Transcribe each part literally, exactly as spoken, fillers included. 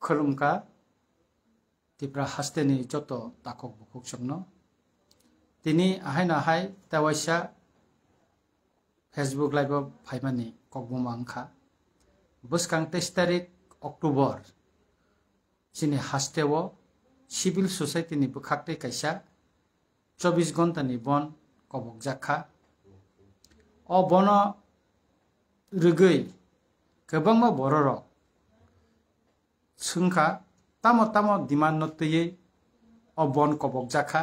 Khulumkha Tipra hasteni joto takhuk bukhuk chwngno. Tini ahaino ahai tewaisa Facebook Live-o phaimani kokbuma wngkha. Bwskang teis tarik October chini hasteo civil society ni bwkhaktwi kaisa chobbish ghonta ni bon kobokjak kha. O bono rwgwi kwbangma bororok swngkha, tamo tamo demand no twiwi o bon kobokjak kha.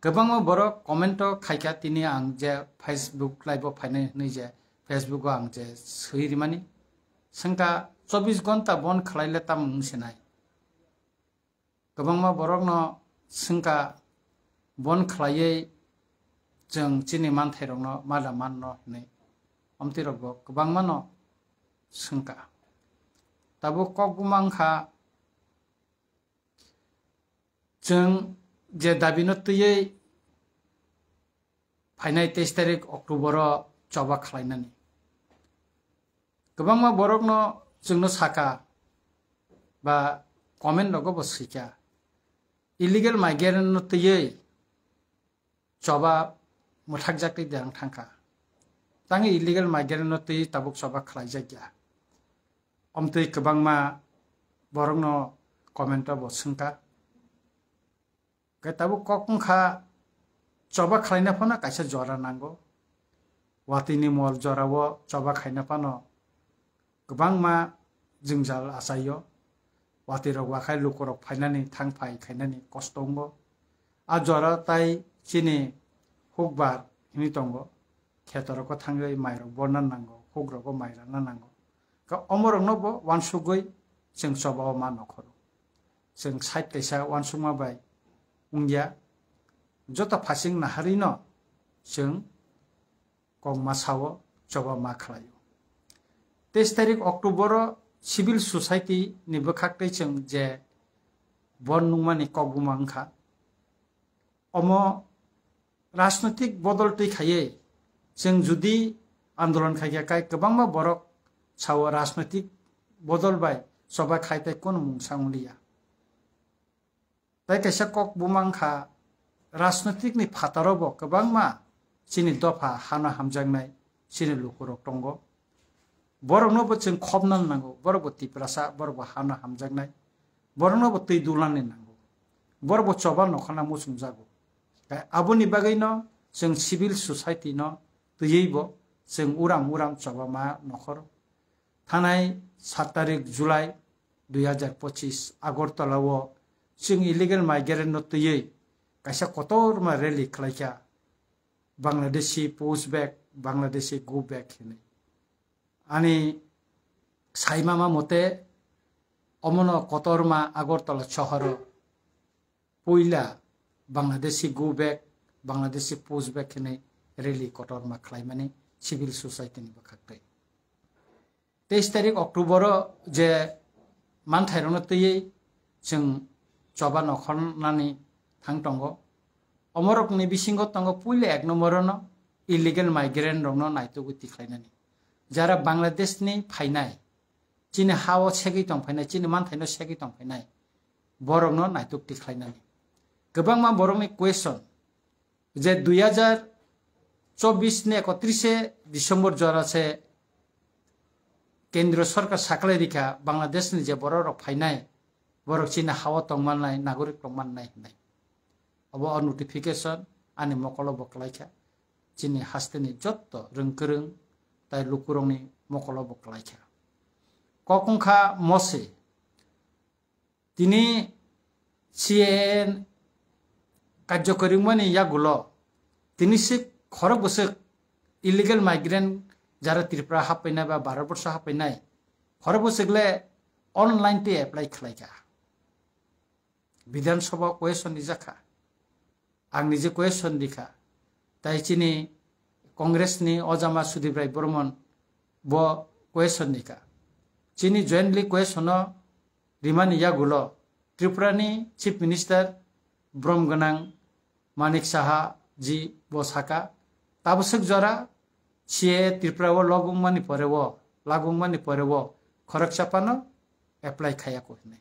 Kwbangma borok comment o khaikha, tini ang je Facebook Live o phainai hwnwi je Facebook o ang je swi rimani. Swngkha, chobbish ghonta bon khlaile tamo wng sinai? Kwbangma borokno swngkha, bon khlaiwi chwng chini manthairokno mada manno hwnwi. Omtwirokbo kwbangmano swngkha. Tabuk kokbuma wngkha, chwng je dabino twiwi phainai teis tarik October o choba khlainani. Kwbangma borokno chwngno saka ba comment rogo bo swikha, illegal migrant no twiwi choba mwthakjak twi derang thangkha. Tangwi illegal migrant no twiwi tabuk choba khlaijakya. Omtwi kwbangma borokno comment o bo swngkha. Khe tabuk kok wngkha, choba khlaina phano kaisa jora nango. Watwini mol jorao choba khaina phano kwbangma jwngjal achaio. Watwirok wakhai lukurok phainani, thang phai khainani kosto wngo. A jora tai chini hukbar hwnwi tongo. Khetorok o thangwi mairok borna nango, hukrok o mai rana nango. Ka omorokno bo wansugwi chwng choba o ma nokhoro. Chwng side kaisa wansukma bai wngya. Joto phasing naharino chwng kokma sao choba ma khlaio. Teis tarik October o civil society ni bwkhak tei chwng je bon nungmani kokbuma wngkha. Omo rajnoitik bodol twi khaiwi chwng judi andolon khaikha, kai kwbangma borok sao rajnoitik bodol bai choba khai tei kono mungsa wngliya. Tai kaisa kok buma wngkha, rajnoitik ni phataro bo kwbangma chini dopha hano hamjaknai chini lukurok tongo. Borokno bo chwng khopna nango, borok bo Tiprasa, borok bo hano hamjaknai, borokno bo twi dulani nango, borok bo choba nokhorna muchungjago. Tei aboni bagwino chwng civil society no twiwi bo chwng uram uram choba ma nokhor. Thanai sat tarik July dui hazar pochis Agartala o chwng illegal migrant no twiwi kaisa kotorma rally khlaikha, Bangladeshi push back, Bangladeshi go back hinwi. Ani saimama mote omono kotorma Agartala sohoro puila Bangladeshi go back, Bangladeshi push back hinwi rally kotorma khlaimani civil society ni bwkhak tei. Teis tarik October o je manthairokno twiwi chwng choba nokhornani thang tongo. Omorokni bisingo tongo puila ek nombor no illegal migrant rokno naitugwi tikhlainani. Jara Bangladesh ni phainai, chini ha o segwi tongphainai, chini manthaino segwi tongphainai, borokno naituk tikhlainani. Kwbangma borokni question, je dui hazar chobbish ni ekotrise December jora se Kendriya Sorkar saklai rikha, Bangladesh ni je borok rok phainai, borok chini ha o tongmannai, nagorik tongmannai hinai. Obo o notification ani mokolo bo kwlaikha, chini hasteni jotto rwngkwrwng tai lukurokni mokolo bo kwlaikha. Kok wngkha mose, tini C A A karjokori wngmani yagulo tini se khorok bwswk illegal migrant jara Tripura happainai ba Bharat borsho happainai khorok bwswk le online tei apply khlaikha. Bidhan Sabha question rijakha. Ang nije question rikha. Tai chini Congress ni ojama Sudip Rai Bormon bo question rikha. Chini jointly question o rimani yagulo Tripura ni Chief Minister brom gwnang Manik Saha ji bo saka, tabwswk jora C A A Tripura o logwngmani pore o, lagwngmani pore o khoroksa phano apply khaiya ko hinwi.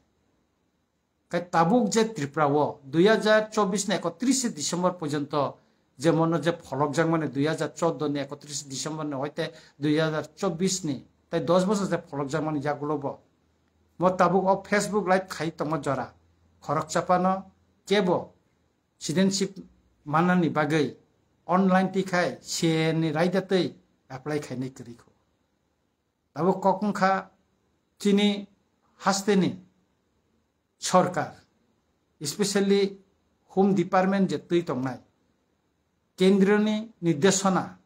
Kai tabuk je Tripura o dui hajar chobbish ni ekotris December porjonto je mono je pholokjak mani dui hajar choudo ni ekotris December ni hoite dui hajar chobbish ni tai dos bosor je pholokjak mani yagulo bo. Mo tabuk o Facebook live khai tongma jora khoroksa phano kebo citizenship manani bagwi online tikhai C A A ni raida twi apply khainai kwrwi kho. Tabuk kok wngkha chini hasteni sorkar, especially Home Department je twi tongnai, kendroni nirdeshona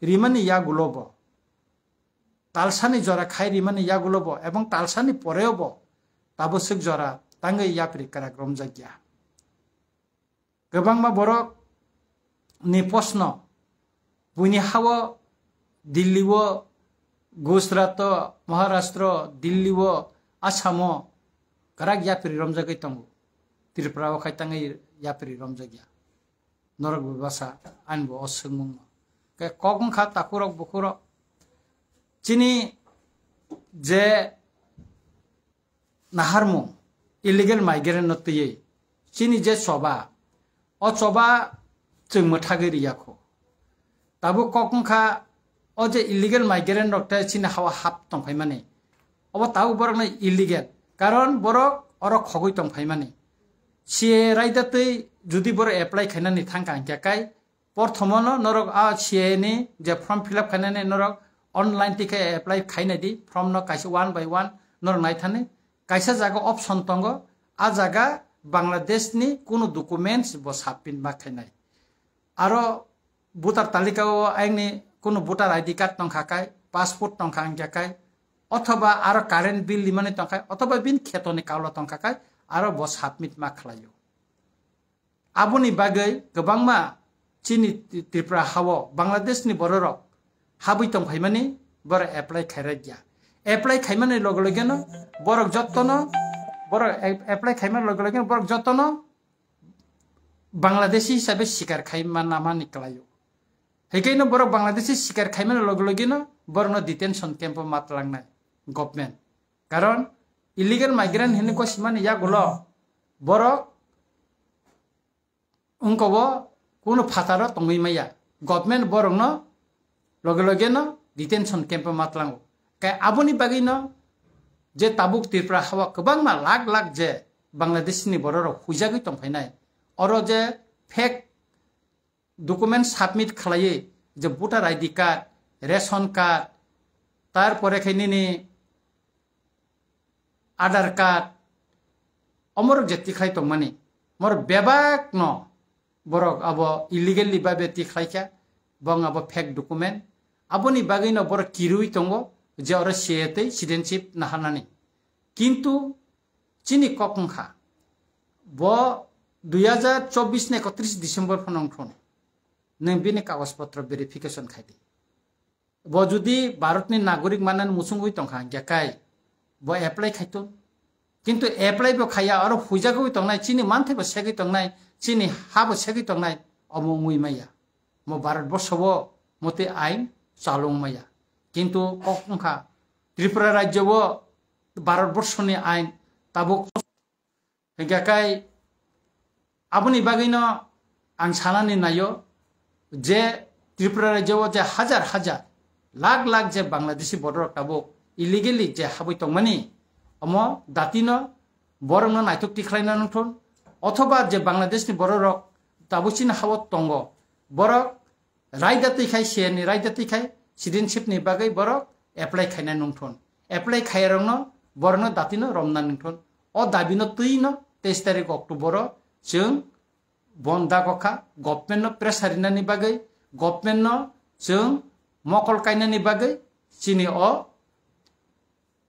rimani yagulo bo, talsani jora khai rimani yagulo bo, ebong talsani poreo bo tabuk swk jora tangwi yapri kwrak romjakya. Kwbangma borok ni post no buini ha-o Delhi o, Gujarat o, Maharashtra o, Delhi o, Assam o kwrak yapri romjagwi tongo. Tripura o khai tangwi yapri romjakya. Norok bo basa ani bo o swngmung no. Khe kok wngkha takhurok bukhurok. Chini je naharmung illegal migrant no twiwi chini je choba, o choba chwng mwthagwi riya kho. Tabuk kok wngkha o je illegal migrant rok tei chini ha-o hap tongphaimani, obo tabuk borok no illegal, karon borok oro khogwi tongphaimani. C A A raida twi judi borok apply khainani thangkha hwnkhe kai Porthomo no norok a C A A ni je form fill up khainani norok online tikhe apply khainai di, form no kaisa one by one norok naithani. Kaisa jaga option tongo, a jaga Bangladesh ni kunu documents bo submit ma khainai. Aro voter talika o ayang ni kunu voter I D card tongkha kai, passport tongkha hwnkhe kai, othoba aro current bill limani tongkha, othoba bini kheto ni kaulo tongkha kai, aro bo submit ma khlaio. Aboni bagwi kwbangma chini Tripura ha-o Bangladesh ni bororok habwi tongphaimani borok apply khairokya. Apply khaimani loge loge no borok jottono, borok a-, apply khaimani loge loge no borok jottono Bangladeshi hisabe sikar khaima namani kwlaio. Hikaino borok Bangladeshi sikar khaimani loge loge no borokno detention camp o matlangnai government. Karon illegal migrant hinwi kosimani yagulo borok wngkobo kunu phataro tongwi maya. Government borokno loge loge no detention camp o matlango. Kai aboni bagwi no je tabuk Tripura ha-o kwbangma lakh lakh je Bangladesh ni bororok huijagwi tongphainai. Oro je fake document submit khlaiwi je voter I D card, ration card, tarpore khe nini Aadhaar card, omorok je tikhlai tongmani, morok bebak no borok abo illegally babe tikhlai kha, bong abo fake document. Aboni bagwi no borok kirui tongo je oro C A A tei citizenship naharnani. Kintu chini kok wngkha, bo dui hajar chobbish ni ekotris December phano wngthun, nwng bini kagoj potro verification khai di. Bo judi Bharatni nagorik manani muchungwi tongkha hwnkhe kai bo apply khaitun. Kintu apply bo khaiya, oro huijagwi tongnai, chini manthai bo segwi tongnai, chini ha bo segwi tongnai, omo wngwi maya. Mo Bharat borsho o motwi ain chalung maya. Kintu kok wngkha Tripura rajyo o Bharat borshoni ain tabuk. Hingkhe kai aboni bagwino ang sanani naio je Tripura rajyo o je hajar hajar, lakh lakh je Bangladeshi bororok tabuk illegally je habwi tongmani, omo datino borokno naitok tikhlaina nungthun, othoba je Bangladeshni bororok tabuk chini ha-o tongo, borok raida twi khai, C A A ni raida twi khai, citizenship ni bagwi borok apply khaina nungthun. Apply khaiyarokno borokno datino romna nungthun. O dabino twino teis tarik October o chwng bon dago kha, government no pressure rinani bagwi, government no chwng mokol kainani bagwi chini o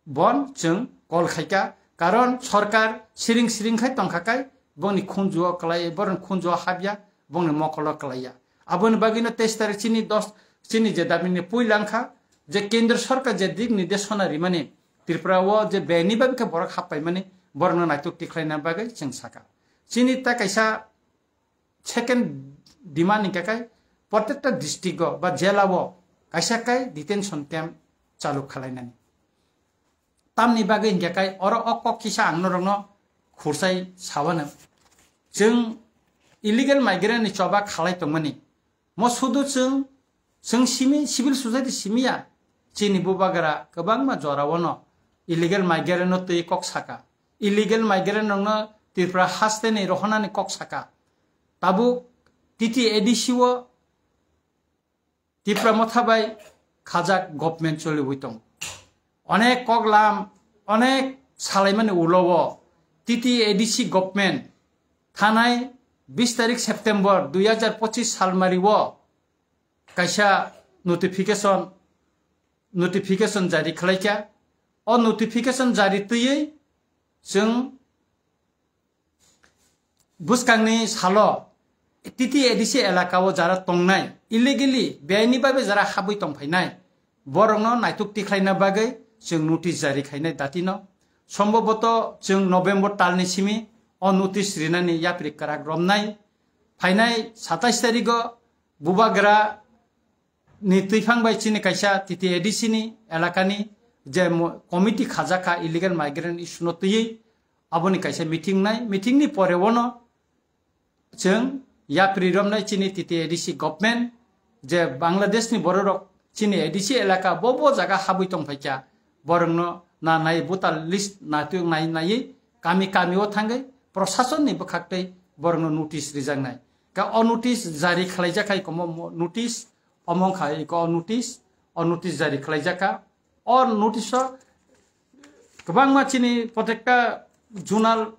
bon chwng call khaikha, karon sorkar siring siring khai tongkha kai, bongni khunju o kwlai, borokni khunju o habya, bongni mokol o kwlaiya. Aboni bagwino teis tarik chini dos, chini je dabini puila wngkha, je kendro sorkar je dik nirdeshona rimani, Tripura o je beni bagwi khe borok happaimani, borokno naitok tikhlaina bagwi chwng sakha. Chini ta kaisa second demand hingkha khe, protekta district o ba jela o kaisa kai detention camp chalu khalainani. Tamni bagwi hinkhe kai oro o kok kisa ang norokno khursai sawano. Chwng illegal migrant ni choba khalai tongmani. Mo sudu chwng, chwng simi, civil society simiya. Chini bubagra kwbangma jorao no illegal migrant no twi kok saka. Illegal migrant rokno Tripura haste ni rohonani kok saka. Tabuk T T A D C o Tipra Motha bai khajak government choliwi tong. Onek koklam, onek salaimani ulo o T T A D C government thanai bis tarik September dui hajar pochis salmari o kaisa notification, notification jari khlaikha. O notification jari twiwi chwng bwskangni salo T T A D C elaka o jara tongnai, illegally, beaini babe jara habwi tongphainai, borokno naituk tikhlaina bagwi chwng notice jari khainai datino. Somboboto chwng November talni simi o notice rinani yapri kwrak romnai. Phainai satais tarigo bubagra ni twiphang bai chini kaisa T T A D C ni elakani je mo-, committee khajakha illegal migrant issue no twiwi aboni kaisa meeting nai. Meeting ni pore wono chwng yapri romnai chini T T A D C government je Bangladesh ni bororok chini A D C elaka bo bo jaga habwi tongphaikha, borokno na nai voter list na tu nai nai kami kami o thangwi prosason ni bwkhaktwi borokno notice rijaknai. Ka o notice jari khlaijak hai komo mo-, notice omo wngkha iko o notice, o notice jari khlaijak kha. O notice o kwbangma chini protekta zonal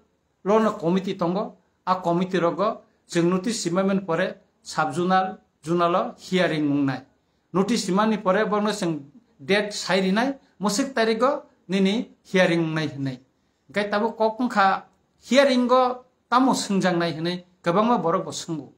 lono committee tongo. A committee rogo chwng notice simani pore sub zonal, zonal o hearing wngnai. Notice simani pore borno chwng date sai rinai, musik tarigo nini hearing wngnai hinwi. Hingke tabuk kok wngkha hearing o tamo swngjaknai hinwi kwbangma borok bo swngo.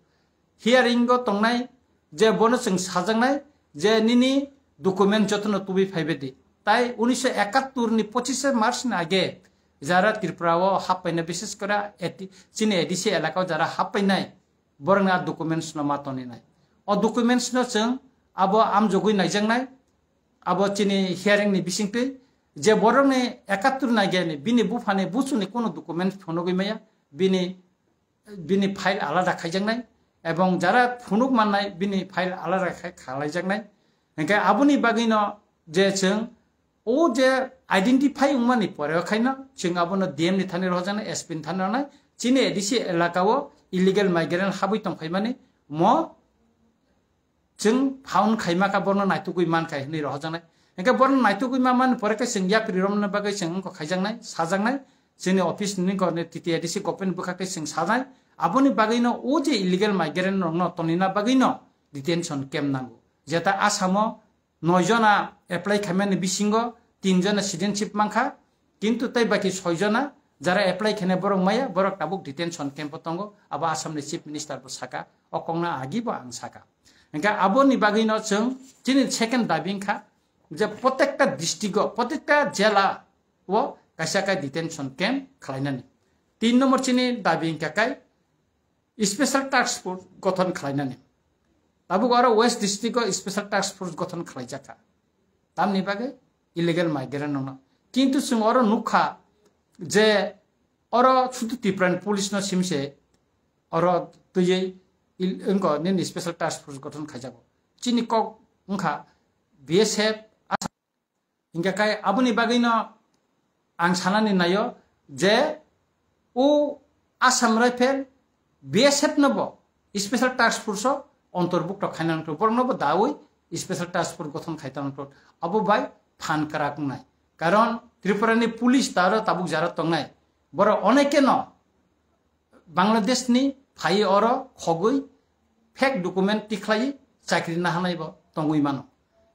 Hearing o tongnai je bono chwng sajaknai je nini document jotono tubui phaibai di. Tai unisho ekattor ni pochishe March ni age jara Tripura o happaina, bishes kore A T, chini A D C elaka o jara happainai, borokni a documents no ma toninai. O documents no chwng abo amjogwi naijaknai, abo chini hearing ni bisingtwi je borokni ekattor ni age ni bini buphani buchuni kono document phunugwi maya, bini bini file alada khaijaknai, ebong jara phunuk mannai bini file alada khai khalaijaknai. Hingke aboni bagwino je chwng o je identify wngmani pore o khaino chwng abono D M ni thani rohorjaknai, S P ni thani rohornai, chini A D C elaka o illegal migrant habwi tongphaimani mo chwng found khaima kha, borno naitugwi mankha hinwi rohorjaknai. Hingke borno naitugwi ma mani pore khe chwng yapri romna bagwi chwng wngkha khaijaknai, sajaknai, chini office ni gor ni T T A D C government bwkhak tei chwng sanai. Aboni bagwino o je illegal migrant rokno tonina bagwino detention camp nango. Jeta Assam o noi jona apply khaimani bisingo tin jona citizenship mankha, kintu tei baki soi jona jara apply khainai borok maya, borok tabuk detention camp o tongo. Abo Assam ni Chief Minister bo saka, o kokno agi bo ang saka. Hingke aboni bagwino chwng chini second dabi wngkha je protekta district o, protekta jela o kaisa kai detention camp khlainani. Tin number chini dabi wngkha kai special task force gothon khlainani. Tabuk oro West district o special task force gothon khlaijakha. Tamni bagwi illegal migrant rokno. Kintu chwng oro nukha je oro sudu Tripura ni police no simse oro twiwi il-, wngko nini special task force gothon khaijago. Chini kok wngkha B S F, Hingke kai aboni bagwino ang sanani naio je o Assam Rifle, B S F no bo special task force o ontorbukto khaina nangkhe, borokno bo dawi special task force gothon khai tongkhe, abo bai phan kwrak wngnai. Karon Tripura ni police taro tabuk jara tongnai, borok onekeno Bangladesh ni phai oro khogwi fake document tikhlai chakri nahanai bo tongwi mano.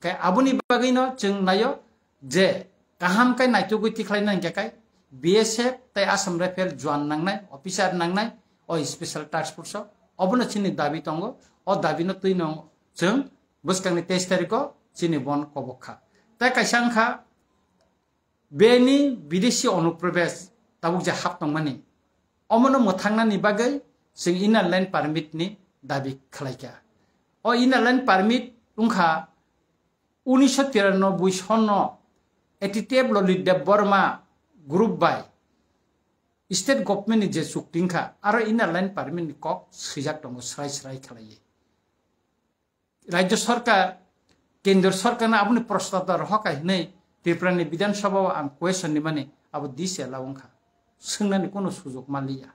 Khe aboni bagwino chwng naio je kaham khe naitugwi tikhlai nang khe kai B S F tei Assam Rifle juan nangnai, officer nangnai o special task force o. Obono chini dabi tongo, o dabi no twi no chwng bwskangni teis tarikh o chini bon kobok kha. Tei kaisa wngkha bini bidesi onuprobes tabuk je hap tongmani, omono mwthangnani bagwi chwng Inner Line Permit ni dabi khlaikha. O Inner Line Permit wngkha unisho tiranoboi sonno A T T F Lolitdeb Borma group bai state government ni je chukti wngkha, aro inner line permit ni kok swijak tongo srai srai khlaiwi. Rajya sarkar, kendra sarkar no aboni prostab da rohor kha hinwi Tripura ni Bidhan Sabha o ang question ni mani abo dise la wngkha. Swngnani kono sujok manliya.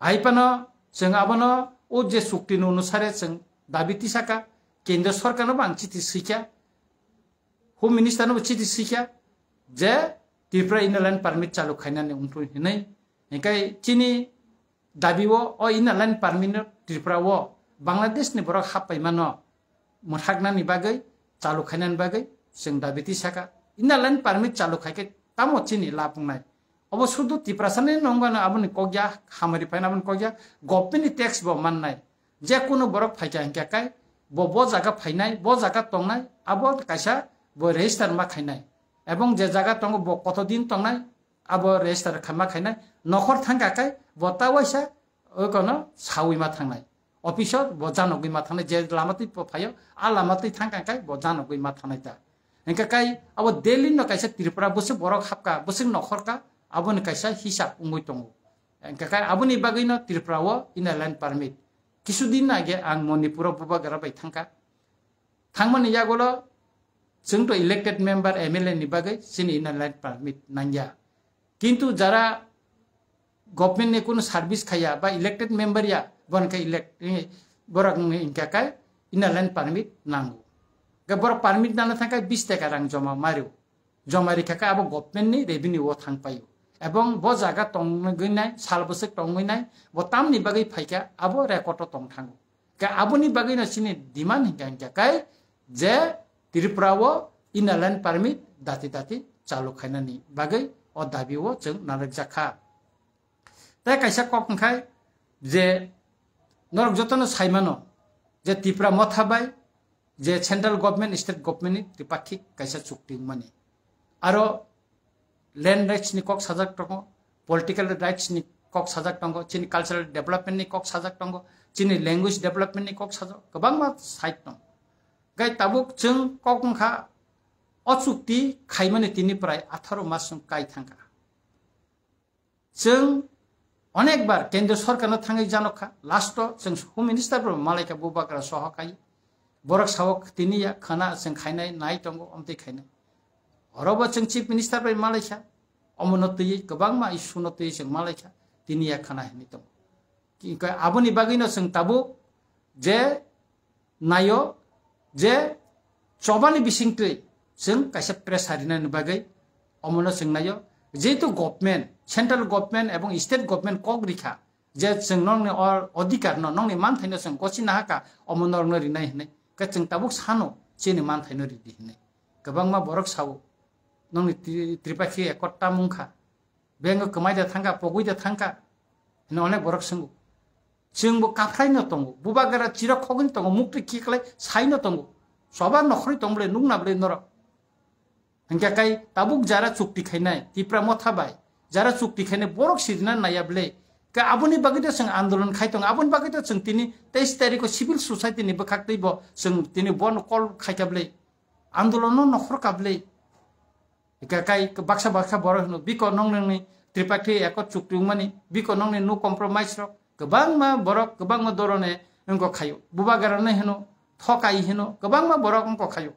Hai phano chwng abono o je chukti ni onusare chwng dabi tisaka, kendra sarkar no bo ang chithi swikha, Home Minister no bo chithi swikha je Tripura inner line permit chalu khainani wngthu hinwi. Hinkhe chini dabi o, o inner line permit no Tripura o Bangladesh ni borok happaimano mwthaknani bagwi, chalu khainani bagwi chwng dabi tisaka. Inner line permit chalu khaikhe tamo chini lab wngnai? Obo sudu Tiprasa ni nongano aboni kokya, hamari phaina aboni kokya, government ni tax bo mannai. Je kunu borok phaikha hinkhe kai bo, bo jaga phainai, bo jaga tongnai, abo kaisa bo register ma khainai. Ebong je jaga tongo bo koto din tongnai, abo register kha ma khainai. Nokhor thangkha kai bo ta waisa okono sawi ma thangnai. Office o bo janogwi ma thangnai, je lama twi phaio, a lama twi thangkha kai bo janogwi ma thangnai ta. Hinkhe kai abo Delhi no kaisa Tripura bwswk borok hapkha, bwswk nokhorkha, aboni kaisa hisab wngwi tongo. Hinkhe kai aboni bagwino Tripura o inner line permit. Kisu din age ang Manipur o bubagra bai thangkha. Thangmani yagulo chwng to elected member M L A ni bagwi chini inner line permit nangya. Kintu jara government ni kunu service khaya ba elected member ya, bon khe elect, eh, borok wngwi hinkha kai inner line permit nango. Ga borok permit nana thangkha bis taka rang joma mario. Joma rikha khe abo government ni revenue o thang paio. Ebong bo jaga tongwi nai, sal bwswk tongwi nai, bo tamni bagwi phaikha, abo record o tong thango. Khe aboni bagwi no chini demand hinkha hinkha kai je Tripura o inner line permit dati dati chalu khainani bagwi o dabi o chwng narwk jakha. Tei kaisa kok wngkhai je norok jotono saimano je Tipra motha bai je central government, state government ni tripakhik kaisa chukti wngmani. Aro land rights ni kok sajak tongo, political rights ni kok sajak tongo, chini cultural development ni kok sajak tongo, chini language development ni kok sajak, kwbangma side tongo. Gai tabuk chwng kok wngkha o chukti khaimani tini prai atharo mas wng kai thangkha. Chwng onekbar kendra sorkarno thangwi janokha, last o chwng Home Minister bo malaikha, bubagra soho kai. Borok sao tini ya khana chwng khainai nai tongo, omtwi khainai. Orobo chwng Chief Minister bai malaikha, omono twiwi kwbangma issue no twiwi chwng malaikha, tini ya khana hinwi tongo. Ki-, aboni bagwino chwng tabuk je naio je chobani bisingtwi chwng kaisa pressure rinani bagwi omono chwng naio. Jehetu government, central government ebong state government kok rikha je chwng nokni or-, odhikar no, nokni manthaino chwng gosi nahaka, omo norokno rinai hinwi. Khe chwng tabuk sano chini manthaino ridi hinwi. Kwbangma borok sao, nokni Tri-, Tripakhi Accord tamung kha. Bengo kwmai da thangkha, pogwi da thangkha. Hino onek borok swngo. Chwngbo kaphraino tongo, bubagra chirok khogwino tongo, muktwi khiklai saino tongo. Soba nokhorwi tong bwle, nukna bwle norok. Hinkhe kai tabuk jara chukti khainai, Tipra motha bai, jara chukti khainai borok sirina naiya bwle. Khe aboni bagwi to chwng andolon khai tongo, aboni bagwi to chwng tini teis tarikho civil society ni bwkhak twibo chwng tini bono call khaikha bwle. Andolono nokhorkha bwle. Ika kai baksa baksa borok hino, biko nong nongni Tripakhi Accord chukti wngmani, biko nongni no compromise rok, kwbangma borok, kwbangma dorone wngkok khayo. Bubagrano hino, thokai hino, kwbangma borok wngkok khayo.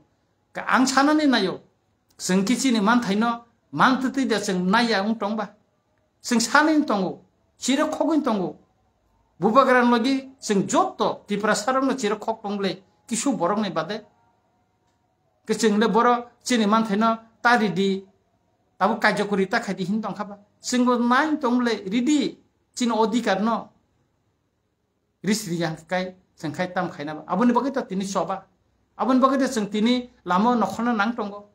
Ka ang sanani nayo, chwng kichini manthaino mantwtwi da chwng naiya wng tongba. Chwng sanwi tongo, chirok khogwi tongo. Bubagrani logi chwng jotto Tiprasarokno chirok khok tong bwle, kisu borokni bade. Khe chwng le boro chini manthaino ta ridi, tabuk kaijakuri ta khaidi hin tongkha ba. Chwngbo nai tong le ridi chini odhikar no. Ris ri yang kai chwng khai tam khaina ba. Aboni bagwi to tini choba. Aboni bagwi to chwng tini lama nokhorno nang tongo.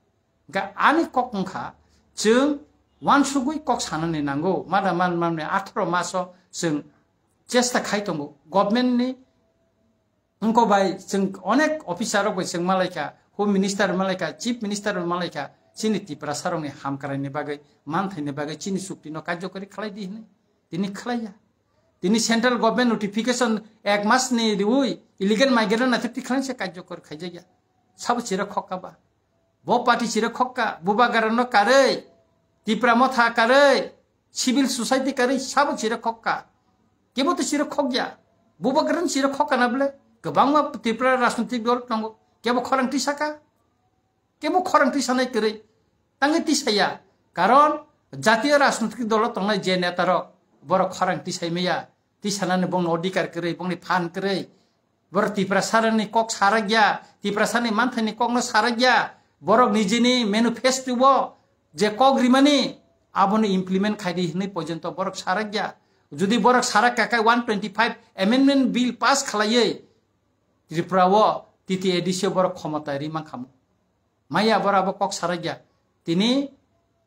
Ga ani kok wngkha chwng wansugwi kok sanani nango. Mada man manni atharo maso chwng chesta khai tongo. Government ni Wngkok bai, chwng onek officer rok bai chwng malaikha, Home Minister malaikha, Chief Minister malaikha, chini Tiprasa rokni hamkraini bagwi, manthaini bagwi chini chukti no karjokari khlai di hinwi. Tini khlaiya. Tini central government notification ek mas ni riwi illegal migrant naithok tikhlai se karjokar khaijakya. Sabo chira khokka ba. Bo party chire khokka, Bubagrano karwi, Tipra Motha karwi, civil society karwi sabo chire khokka. Kebo to chire khokya. Bubagrano chire khokka na bole. Kwbangma Tripura rajnitik dol tongo. Kebo khorang tisaka. Kebo khorang tisanai kwrwi. Tangwi tisaya. Karon jatiyo rajnitik dolo tongnai je netarok, borok khorang tisai maya. Tisanani bongni odhikar kwrwi, bongni phan kwrwi. Borok Tiprasarani kok sarakya, Tiprasani manthaini kokno sarakya. Borok nijini manifesto-o je kok rimani, aboni implement khaidi hinwi porjonto borok sarakya. Jodi borok sarakka khe one twenty-five amendment bill pass khlaiwi Tripura-o T T A D C-o borok khomota ri mankhamu. Maya borok abo kok sarakya. Tini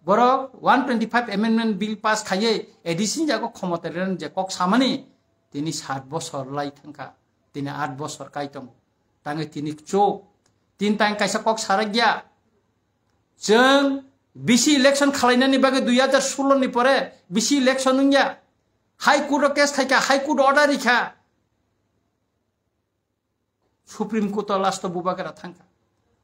borok one twenty-five amendment bill pass khaiwi A D C ni jago khomota rinani je kok samani, tini sat bosor lai thangkha, tini at bosor kai tongo. Tangwi tini chuk, tin tang kaisa kok sarakya. Chwng B C election khalainani bagwi dui hajar solo ni pore B C election wngya. High Court o case khaikha, High Court order rikha. Supreme Court o last o Bubagra thangkha.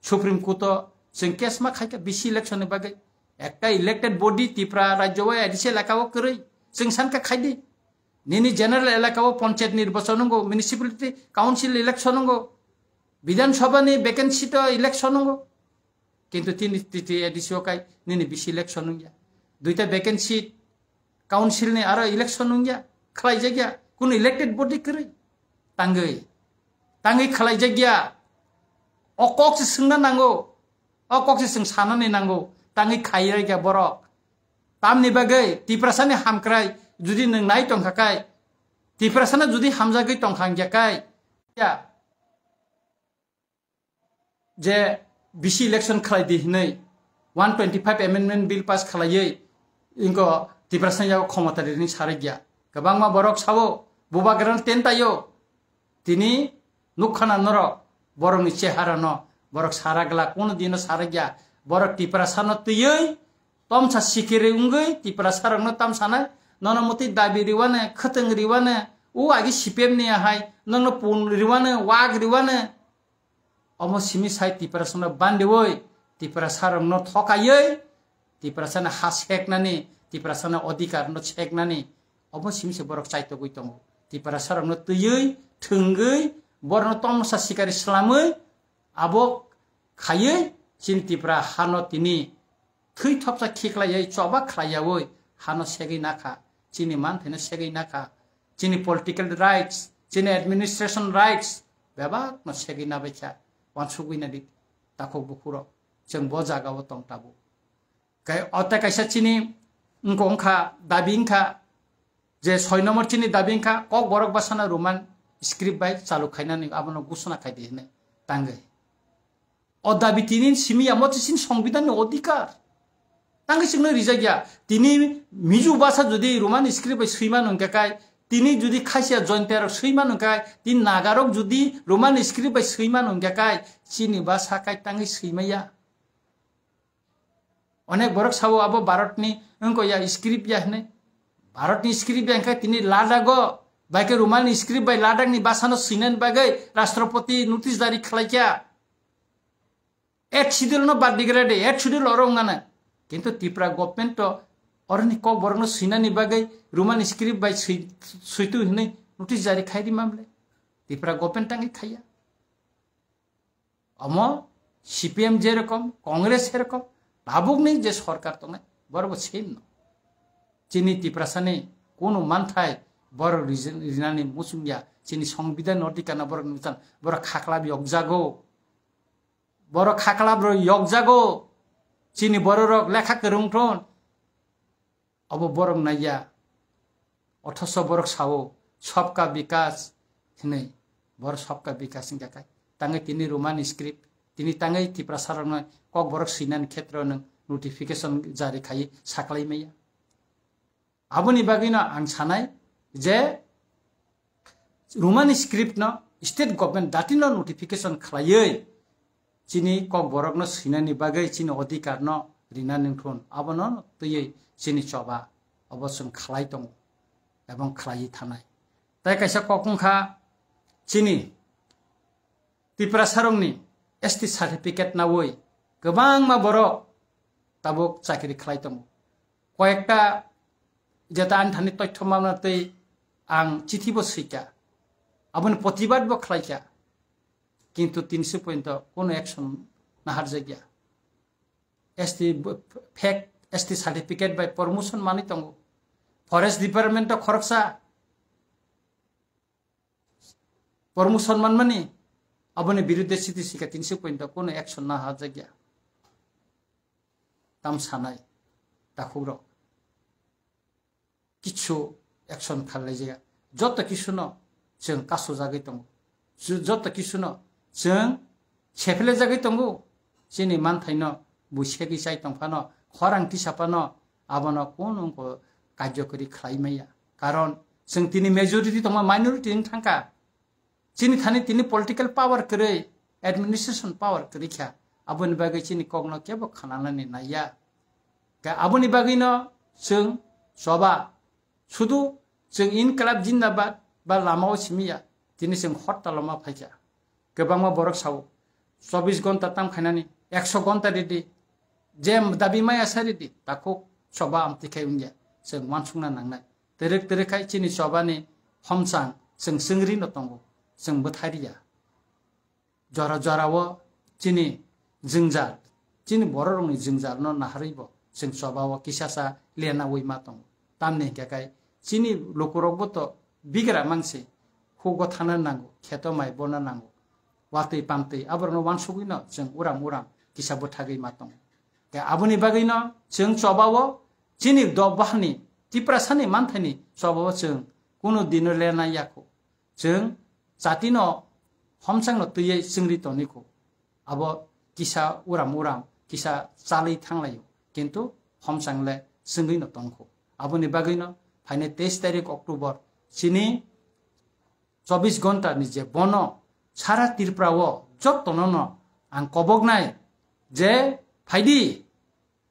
Supreme Court o chwng case ma khaikha B C election ni bagwi. Ekta elected body Tripura rajyo o A D C elaka o kwrwi. Chwng sankha khaidi. Nini general elaka o panchayat nirbachon wngo, municipality council election wngo, Bidhan Sabha ni vacancy to election wngo. Kintu tini T T A D C o kai nini B C election wngya. Duita vacancy council ni aro election wngya, khlaijakya, kunu elected body kwrwi. Tangwi, tangwi khlaijakya. O kok se swngna nango, o kok se swng sanani nango, tangwi khairikya borok. Tamni bagwi Tiprasani hamkrai judi nwng nai tongkha kai, Tiprasana judi hamjagwi tongkha wngya kai, ya, je B C election khlai di hinwi one twenty-five amendment bill pass khlaiwi inko Tiprasani yago khomota rini sarik ya. Kwbangma borok sabo, Bubagrano ten taio. Tini nukha na norok, borokni chehara no, borok sara glak, kono dino sarak ya. Borok Tiprasano twiwi, tomsa sikiri wngwi, Tiprasarokno tamsanai, nono mutwi dabi riwane, khwtwng riwane, u agi C P M ni ahai, nono pun riwane, wak riwane. Omo simi sai Tiprasano bandiwi, Tiprasarokno thokaiwi, Tiprasani ha seknani, Tiprasani odhikar no seknani, omo simi se borok chaitogwi tongo. Tiprasarokno twiwi, thwngwi, borokno tomsa sikari slamwi, abo khaiwi chini Tipra hano tini thwi thopsa khiklaiwi, choba khlaiyawi hano segwi nakha, chini manthaino segwi nakha, chini political rights, chini administration rights bebakno segwi nabaikha, wansugwi nadi takhuk bukhurok, chwng bo jagao tong tabuk. Kai, o tei kaisa chini wngkha, wngkha, dabi wngkha, je soi nombor chini dabi wngkha, Kokborok bwsano Roman script bai chalu khainani abono gusuna khaidi hinwi tangwi. O dabi tini simi ya, mo chini songbidanni odhikar. Tangwi chwngno rijak ya. Tini Mizo bwsa jodi Roman script bai swiman wngkha kai, tini jodi Khasia Jaintiarok swiman wngkha kai, tini Nagarok jodi Roman script bai swiman wngkha kai, chini bwsa kai tangwi swimaya. Onek borok sabo abo Bharatni wngkha ya script ya hinwi. Bharatni script ya wngkha tini Ladakh o, bai khe Roman script bai Ladakhni bwsano swinani bagwi Rashtrapati notice jari khlaikha. Eighth schedule no bad digra de, eighth schedule oro wngana. Kintu Tripura government to oroni Kokborokno swinani bagwi Roman script bai swi-, switu hinwi notice jari khairi mamle. Tripura government tangwi khaiya. Omo C P M jerokom, Congress serokom, tabukni je sorkar tongnai, borokbo same no. Chini Tiprasani kunu manthai borok rijin-, rinani muchungya, chini songbidan no tikana borok nukjan, borok khaklap yokjago. Borok khaklap rok yokjago, chini bororok lekha kwrwng thon. Obo borok naiya, othoso borok sao, "Sabka Vikas" hinwi, borok "Sabka Vikas" wngkha kai. Tangwi tini Roman script, tini tangwi Tiprasarokno Kokborok swinani khetreo nwng notification jari khaiwi saklai maya. Aboni bagwino ang sanai je Roman script no state government datino notification khlaiwi chini Kokborokno swinani bagwi chini odhikar no rina nungthun, abono twiwi chini choba obo chwng khlai tongo ebong khlaiwi thanai. Tai kaisa kok wngkha chini Tiprasarokni S T certificate nawi Kwbangma borok tabuk chakri khlai tongo. Koyekta jeta ani thani toithoma tei ang chithi bo swikha, aboni protibad bo khlaikha, kintu tinsi pointo kono action naharjakya. S T b-, fake S T certificate bai promotion manwi tongo. Forest Department o khoroksa promotion manmani, aboni birudde siti sika tinsi pointo kono action naharjakya. Tam sanai takhukrok kichu action kharlaijaya. Joto kisuno chwng kasujagwi tongo. Ju-, joto kisuno chwng sephelejagwi tongo. Chini manthaino buisegwi chai tongphano, khorang tisaphano, abono kunu wngkho karjokori khlai maya. Karon chwng tini majority tongma minority wng thangkha. Chini thani tini political power kwrwi, administration power kwrwi kha. Aboni bagwi chini kokno kebo khananani naiya. Ka aboni bagwino chwng choba, sudu chwng Inqilab Zindabad ba lamao simiya, tini chwng hortalo ma phaikha. Kwbangma borok sao, chobbish gonta tam khainani, ekso gonta ridi, je dabi maya sa ridi, takhuk choba amtwi khai wngya, chwng wansukna nangnai. Twrwk twrwk khai chini chobani homchang chwng chwngri no tongo, chwng bwthai riya. Jora jorao chini jwngjal, chini bororokni jwngjalno naharwibo chwng chobao kisasa lenawi ma tongo. Tamni hinkhe kai chini lukurokbo to bigra mangse, hugo thana nango, kheto mai bona nango, watwi pamtwi aborokno wansugwino chwng uram uram kisa bwthagwi ma tongo. Khe aboni bagwino chwng chobao chini dophani Tiprasani manthaini chobao chwng kunu dino lena yakho. Chwng chatino homchangno twiwi chwngri tongnikho. Abo kisa uram uram, kisa chalwi thanglaio, kintu homchangle chwngwino tongkho. Aboni bagwino phainai teis tarik October chini chobbish gonta ni je bono sara Tripura o jottono no ang koboknai je phaidi,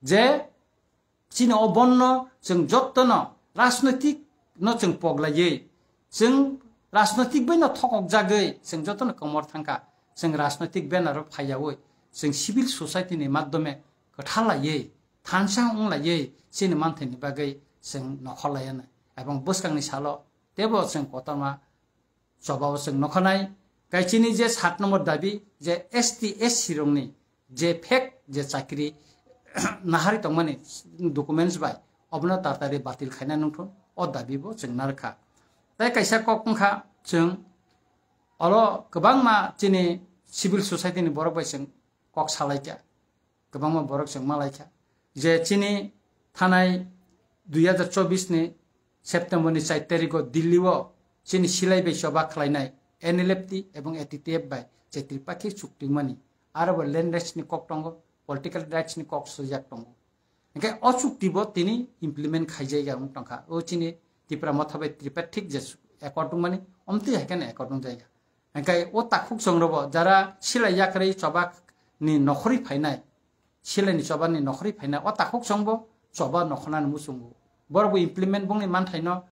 je chini o bonno chwng jottono rajnoitik no chwng poglaiwi, chwng rajnoitik bai no thokok jagwi chwng jottono komor thangkha. Chwng rajnoitik banner o phaiyawi, chwng civil society ni madhyome kwthar laiwi, thansa wng laiwi chini manthaini bagwi chwng nokhor laiyanai. Ebong bwskangni salo tebo chwng kotorma chobao chwng nokhanai. Kaichini je sat nombor dabi je S T S C rokni je fake je chakri nahari tongmani documents bai, obono tatari batil khaina nungthun, o dabi bo chwng narwkha. Tai kaisa kok wngkha chwng olo kwbangma chini civil society ni borok bai chwng kok salaikha. Kwbangma borok chwng malaikha je chini thanai dui hazar chobbish ni September ni char tarikh o Delhi o chini silai bai choba khlainai N L F T ebong A T T F bai je Tripakhi chukti wngmani, aro bo land rights ni kok tongo, political rights ni kok swijak tongo. Hingke o chukti bo tini implement khaijaiya wng tongkha. O chini Tipra Motha bai Tripartite je accord wngmani, omtwi hai kheno accord wngjaiya. Hingke o takhuk chwng robo jara silai yakrwi choba ni nokhorwi phainai, silai ni choba ni nokhorwi phainai, o takhuk chwng bo choba nokhanani muchungo. Borok bo implement bongni manthaino